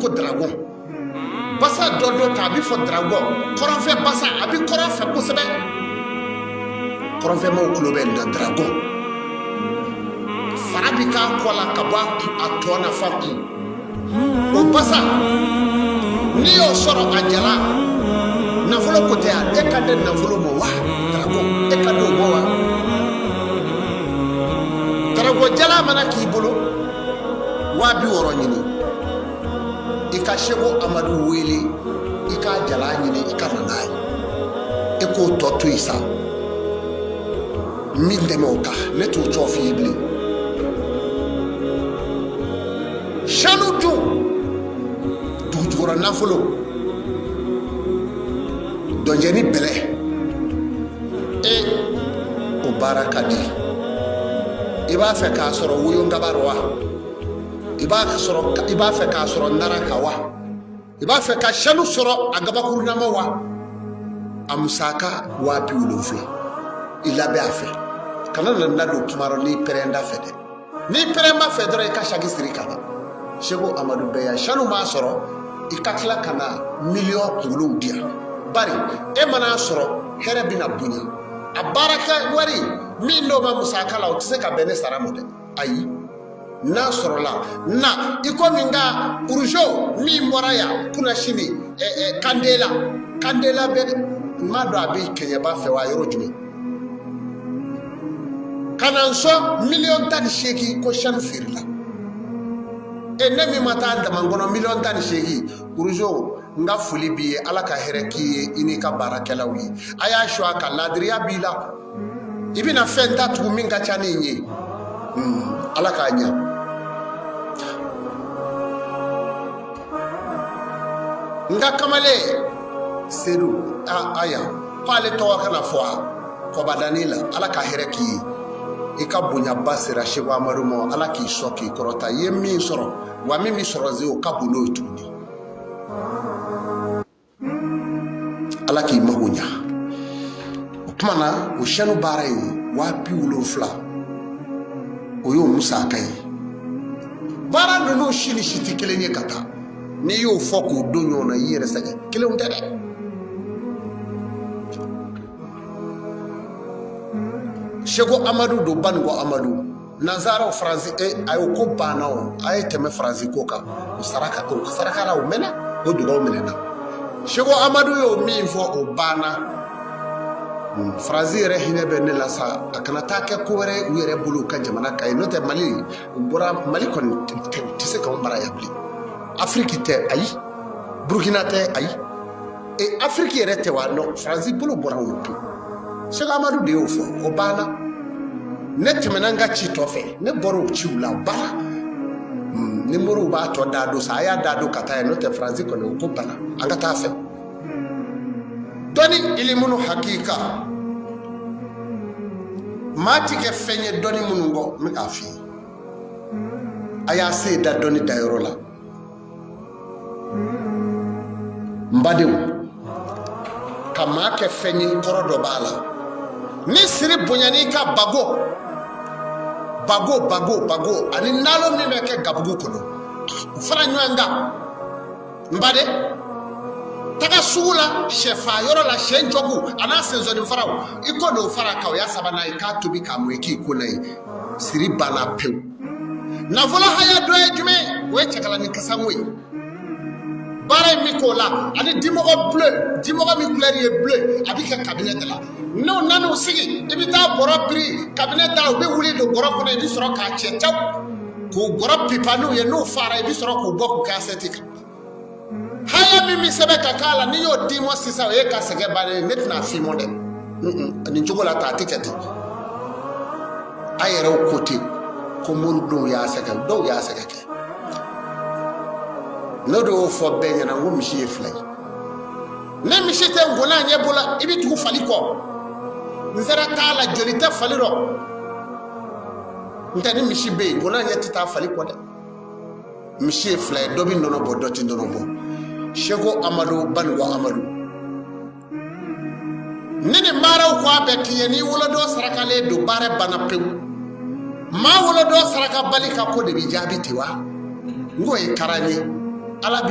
Ko dragon basa dɔ dɔ ta, a bɛ fɔ dragon kɔrɔnfɛ basa, a bɛ kɔrɔn fɛ kosɛbɛ. Kɔrɔnfɛmaw tulo bɛ nin na. Dragon fara bi k'a kɔ la ka bɔ a tɔ na fa kun. O basa, n'i y'o sɔrɔ, a jala nafolo ko tɛ yan. E ka di nafolo ma wa? Dragon, e ka di o ma wa? Dragon jala mana k'i bolo, 60 000 ɲini, i ka Seko Amadu wele, i k'a jala ɲini, i ka na n'a ye. E k'o tɔ to yen sa, min dɛmɛ o kan, ne t'o cɔ f'i ye bilen. Sanu dun, dugujukɔrɔ nafolo, dɔnjɛni bɛlɛ, e o baara ka di. I b'a fɛ k'a sɔrɔ woyongaba rɔ wa? I b'a sɔrɔ, i b'a fɛ k'a sɔrɔ nara kan wa? I b'a fɛ ka sanu sɔrɔ a gabakurunama wa? A musaka 70 000. I labɛn a fɛ, kana na na don kuma rɔ n'i pɛrɛnda fɛ dɛ. N'i pɛrɛnba fɛ dɔrɔn, i ka saki siri ka na Seko Amadu bɛɛ yan. Sanu m'a sɔrɔ, i ka tila ka na miliyɔn kunkolow di yan. Bari e man'a sɔrɔ, hɛrɛ bɛna bonya. A baarakɛ wari min n'o ma musaka la, o tɛ se ka bɛn ne sara ma dɛ, ayi. N'a sɔrɔla na i komi n ka uruzo min bɔra yan kunasini, kandela kandela bɛ, n m'a dɔn a bɛ kɛɲɛba fɛ wa, yɔrɔ jumɛn, ka na n sɔn miliyɔn 18 ko sanu feerela. E ne min ma taa dama kɔnɔ, miliyɔn 18. Uruzo, n ka foli b'i ye. Ala ka hɛrɛ k'i ye, i n'i ka baarakɛlaw ye. A y'a su a ka ladiriya b'i la, i bɛna fɛn ta tugun min ka ca ni nin ye. Ala k'a ɲa. N ka kamalen Sedu a aya ko ale tɔgɔ kana fɔ a kɔbadani la. Ala ka hɛrɛ k'i ye. I ka bonyaba sera Seko Amadu ma. Ala k'i sɔn k'i kɔrɔta. I ye min sɔrɔ wa, min bɛ sɔrɔ ze, o ka bon n'o ye tuguni. Ala k'i mago ɲa. O tuma na, o sanu baara in, 70 000, o y'o musaka ye. Baara ninnu si ni si tɛ kelen ye ka taa. N'i y'o fɔ k'o don ɲɔgɔn na, i yɛrɛ sɛgɛn. Kelenw tɛ dɛ. Seko Amadu don, Banikɔ Amadu, nanzaraw, Faransi, e a y'o ko banna. O a ye tɛmɛ Faransi ko kan, o saraka, o saraka la, o mɛnna, o dugaw minɛna. Seko Amadu y'o min fɔ, o banna. Faransi yɛrɛ hinɛ bɛ ne la sa, a kana taa kɛ ko wɛrɛ ye u yɛrɛ bolo u ka jamana kan ye. N'o tɛ, Mali, u bɔra Mali kɔni tɛ se k'anw mara yan bilen. Afiriki tɛ, ayi. Burukina tɛ, ayi. E Afiriki yɛrɛ tɛ wa? Non, Faransi bolo bɔra anw na pewu. Seko Amadu de y'o fɔ, o banna. Ne tɛmɛna n ka ci tɔ fɛ, ne bɔra o ciw la, o banna. Ni moriw b'a tɔ da don sa, a y'a da don ka taa yen. N'o tɛ, Faransi kɔni, o ko banna. An ka taa fɛ. Dɔnni ilimunu hakika, maa ti kɛ fɛn ye dɔnni minnu kɔ, n bɛ k'a f'i ye. A y'a se da dɔnni dayɔrɔ la. N badenw, ka maa kɛ fɛn ye, kɔrɔ dɔ b'a la. Ni siri bonyan'i ka bago bago bago bago ani nalo min bɛ kɛ gabugu kɔnɔ, u fara ɲɔgɔn kan. N baden, taga sugu la, sɛfa yɔrɔ la, sɛ jɔgu a n'a sensɔni faraw, i ko n'o fara kan, o y'a sabanan ye k'a tobi k'a mɔ, i k'i ko n'a ye. Siri banna pewu. Nafolo haya dɔ ye jumɛn? O ye cɛkala ni kasango ye. Baara in bɛ k'o la ani dimɔgɔ bleu, dimɔgɔ min couleur ye bleu, a bɛ kɛ kabinɛ de la. N'u nan'u sigi, i bɛ taa bɔrɔ biri kabinɛ da la, u bɛ wuli don bɔrɔ kɔnɔ, i bɛ sɔrɔ k'a cɛ caw k'u bɔrɔ pipa n'u ye. N'u fara, i bɛ sɔrɔ k'u bɔ k'u kɛ asɛti kan. Haya min bɛ sɛbɛn ka k'a la, n'i y'o d'i ma sisan, o ye ka sɛgɛn bannen ye. Ne tɛna f'i ma dɛ, nin cogo la ta, a tɛ kɛ ten. A yɛrɛw ko ten ko moridenw y'a sɛgɛn, dɔw y'a sɛgɛn kɛ. Ne de y'o fɔ bɛɛ ɲɛna n ko misi ye fila ye. Ne misi tɛ ngɔnna ɲɛ bolo, i bɛ tugu fali kɔ. N sera t'a la, joli tɛ fali rɔ. N tɛ ni misi bɛ yen, ngɔnna ɲɛ tɛ taa fali kɔ dɛ. Misi ye fila ye, dɔ bɛ nɔnɔ bɔ, dɔ tɛ nɔnɔ bɔ. Seko Amadu, Banikɔ Amadu, ni nin baaraw ko a bɛɛ k'i ye, n'i wolodon sarakalen don, baara banna pewu. Maa wolodon saraka bali ka ko de bɛ jaabi ten wa? N k'o ye karan ye. Ala bi.